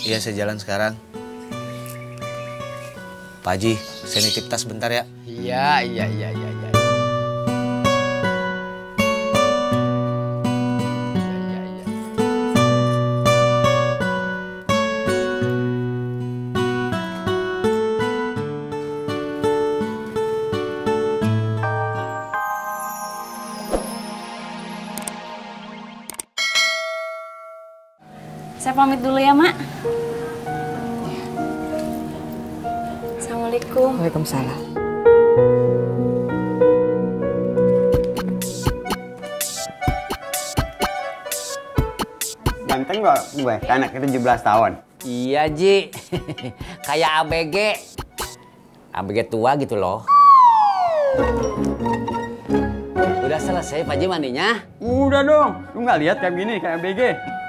Iya, saya jalan sekarang. Pak Haji, saya nitip tas bentar ya. Iya. Saya pamit dulu ya, Mak. Assalamualaikum. Waalaikumsalam. Ganteng gak gue? Anak 17 tahun. Iya, Ji. Kayak ABG. ABG tua gitu loh. Udah selesai, Pak Ji, mandinya? Udah dong. Lu nggak lihat kayak gini, kayak BG?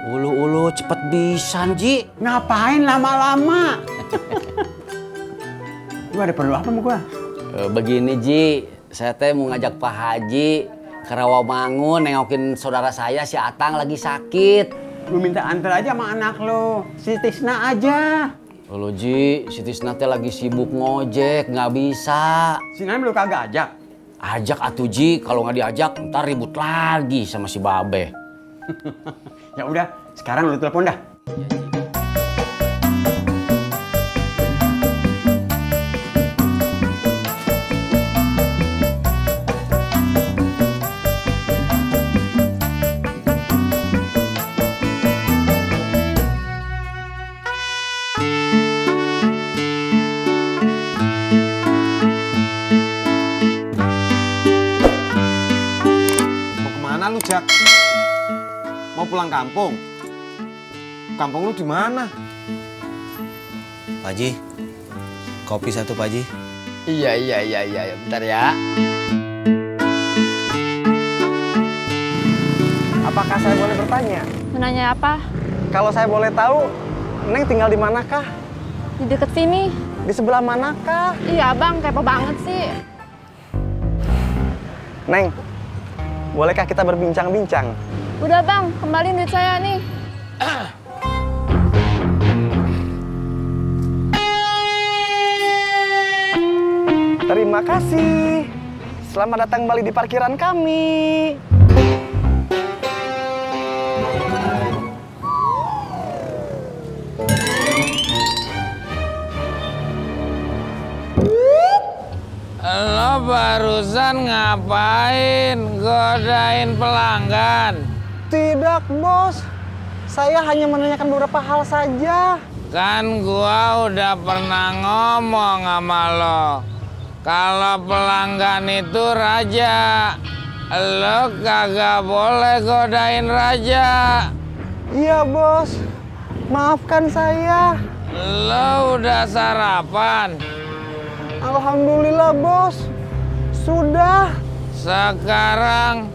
Ulu-ulu cepet bisa, Ji. Ngapain lama-lama? Lu ada perlu apa sama gua? Begini, Ji. Saya teh mau ngajak Pak Haji ke Rawamangun nengokin saudara saya si Atang lagi sakit. Lu minta antar aja sama anak lu, si Tisna aja. Lalu Ji, si Tisna teh lagi sibuk ngojek, nggak bisa. Si Naim lu kagak ajak? Ajak atuh Ji, kalau nggak diajak ntar ribut lagi sama si Babe. Ya udah, sekarang lu telepon dah. Mau kemana lu, Jak? Mau pulang kampung? Kampung lu di mana? Pak Haji, kopi satu Pak Haji. Iya. Bentar ya. Apakah saya boleh bertanya? Menanya apa? Kalau saya boleh tahu, Neng tinggal di manakah? Di deket sini. Di sebelah manakah? Iya, Bang. Kepo banget sih. Neng, bolehkah kita berbincang-bincang? Udah, Bang. Kembaliin duit saya nih. Terima kasih. Selamat datang kembali di parkiran kami. Lo barusan ngapain godain pelanggan? Tidak, Bos. Saya hanya menanyakan beberapa hal saja. Kan gua udah pernah ngomong sama lo. Kalau pelanggan itu raja, lo kagak boleh godain raja. Iya, Bos. Maafkan saya. Lo udah sarapan? Alhamdulillah, Bos. Sudah. Sekarang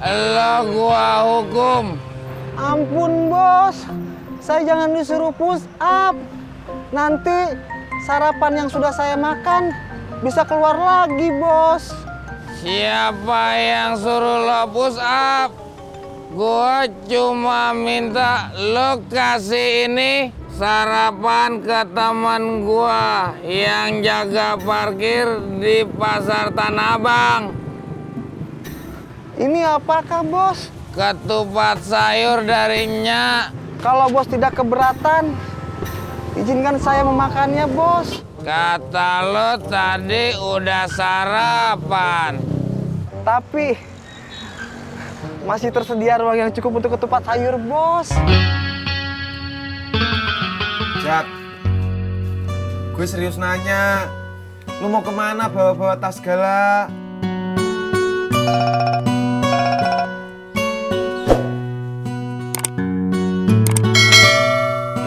lo gua hukum. Ampun, Bos. Saya jangan disuruh push up. Nanti sarapan yang sudah saya makan bisa keluar lagi, Bos. Siapa yang suruh lo push up? Gua cuma minta lo kasih ini sarapan ke teman gua yang jaga parkir di Pasar Tanah Abang. Ini apakah, Bos? Ketupat sayur dari Nyak. Kalau Bos tidak keberatan, izinkan saya memakannya, Bos. Kata lo tadi udah sarapan. Tapi masih tersedia ruang yang cukup untuk ketupat sayur, Bos. Jak, gue serius nanya. Lu mau kemana bawa-bawa tas segala?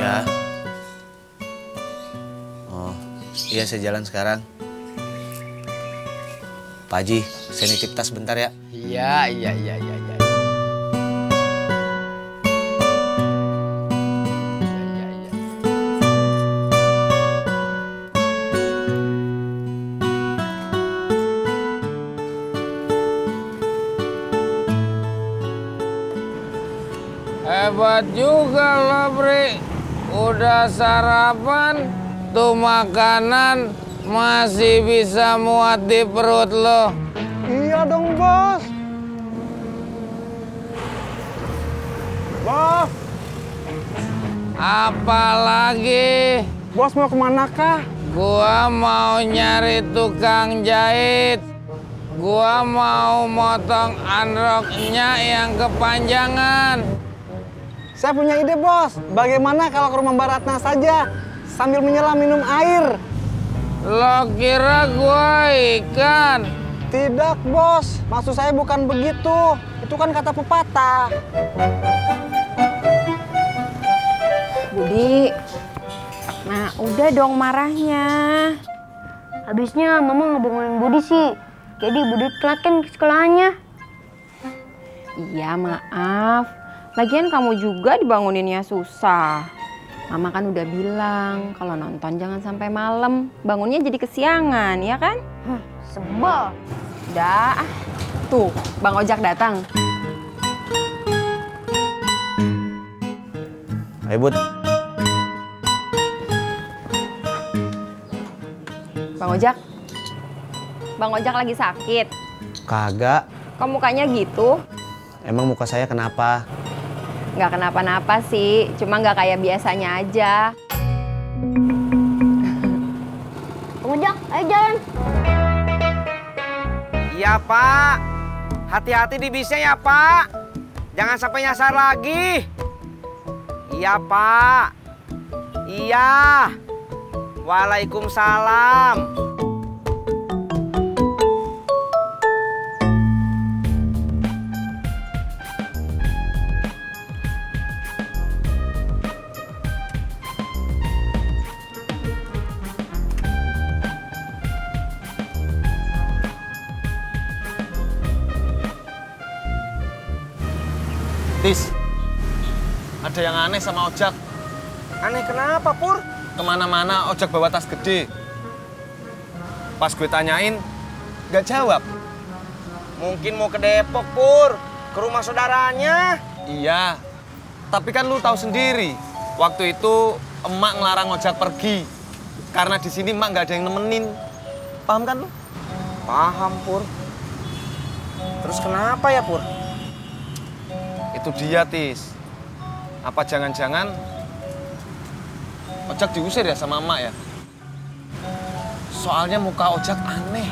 Ya. Oh, iya saya jalan sekarang. Pak Haji, saya nitip tas bentar ya. Iya. Hebat juga lo, Bri. udah sarapan, tuh makanan masih bisa muat di perut lo. Iya dong, Bos. Bos, Apalagi Bos mau kemana kah? gua mau nyari tukang jahit. Gua mau motong androknya yang kepanjangan. Saya punya ide, Bos. Bagaimana kalau ke rumah Mbak Ratna saja sambil menyelam minum air? Lo kira gua ikan? Tidak, Bos. Maksud saya bukan begitu. Itu kan kata pepatah. Budi, nah udah dong marahnya. Habisnya mama ngebangunin Budi sih. Jadi Budi telat kan ke sekolahnya. Iya maaf. Lagian kamu juga dibanguninnya susah. Mama kan udah bilang kalau nonton jangan sampai malam. Bangunnya jadi kesiangan, ya kan? Sebel. Udah. Tuh, Bang Ojak datang. Ayo, Bud. Bang Ojak. Bang Ojak lagi sakit. Kagak. Kok mukanya gitu? Emang muka saya kenapa? Nggak kenapa-napa sih, cuma nggak kayak biasanya aja. Bang Ojak, ayo jalan. Iya, Pak. Hati-hati di bisnya ya, Pak. Jangan sampai nyasar lagi. Iya, Pak. Iya. Waalaikumsalam. Tis, ada yang aneh sama Ojak. Aneh kenapa, Pur? Kemana-mana Ojak bawa tas gede. Pas gue tanyain, nggak jawab. Mungkin mau ke Depok, Pur. Ke rumah saudaranya. Iya, tapi kan lu tahu sendiri. Waktu itu emak ngelarang Ojak pergi. Karena di sini emak nggak ada yang nemenin. Paham kan lu? Paham, Pur. Terus kenapa ya, Pur? Itu dia, Tis. Apa jangan-jangan Ojak diusir ya sama emak ya? Soalnya muka Ojak aneh.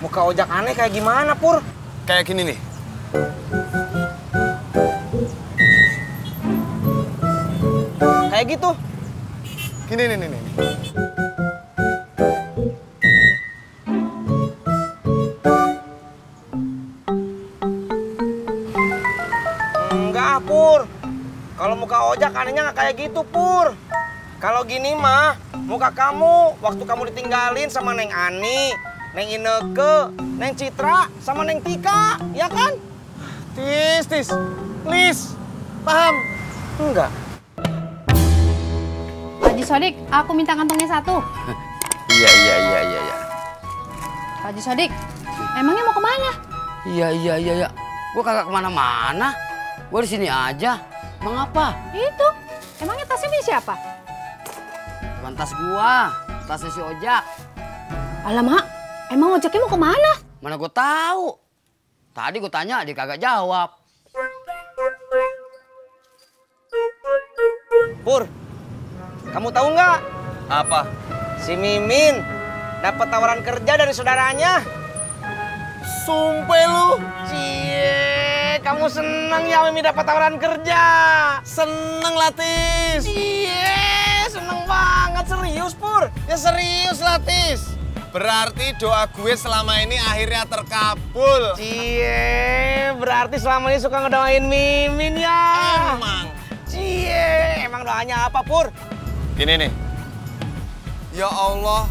Muka Ojak aneh kayak gimana, Pur? Kayak gini nih. Kayak gitu. Gini nih. Enggak, Pur. Kalau muka Ojak anehnya nggak kayak gitu, Pur. Kalau gini mah, muka kamu waktu kamu ditinggalin sama Neng Ani, Neng Ineke, Neng Citra, sama Neng Tika, ya kan? Tis, please. Paham? Enggak. Haji Sodik, aku minta kantongnya satu. Iya. Haji Sodik, emangnya mau kemana? Iya. Gua kagak kemana-mana. Gua di sini aja. Emang apa? Itu, emangnya tasnya punya siapa? Bukan tas gua, tasnya si Ojak. Alamak, emang Ojaknya mau kemana? Mana gua tahu. Tadi gua tanya, dia kagak jawab. Pur, kamu tahu nggak? Apa? Si Mimin dapat tawaran kerja dari saudaranya. Sumpah lu. Cie, kamu seneng ya Mimin dapat tawaran kerja? Seneng lah, Tis. Iya, seneng banget. Serius, Pur? Ya serius lah, Tis. Berarti doa gue selama ini akhirnya terkabul. Cie, berarti selama ini suka ngedoain Mimin ya? Emang. Cie, emang doanya apa, Pur? Gini nih. Ya Allah,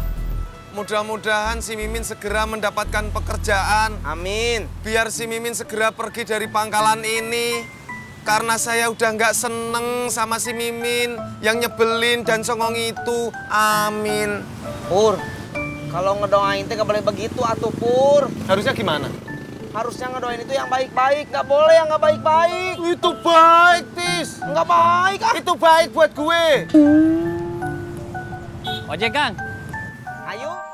mudah-mudahan si Mimin segera mendapatkan pekerjaan. Amin. Biar si Mimin segera pergi dari pangkalan ini. Karena saya udah nggak seneng sama si Mimin yang nyebelin dan songong itu. Amin. Pur, kalau ngedoain teh gak boleh begitu atuh, Pur. Harusnya gimana? Harusnya ngedoain itu yang baik-baik, gak boleh yang gak baik-baik. Itu baik, Tis. Tis. Nggak baik ah. Itu baik buat gue. Ojek, Kang. Ayo.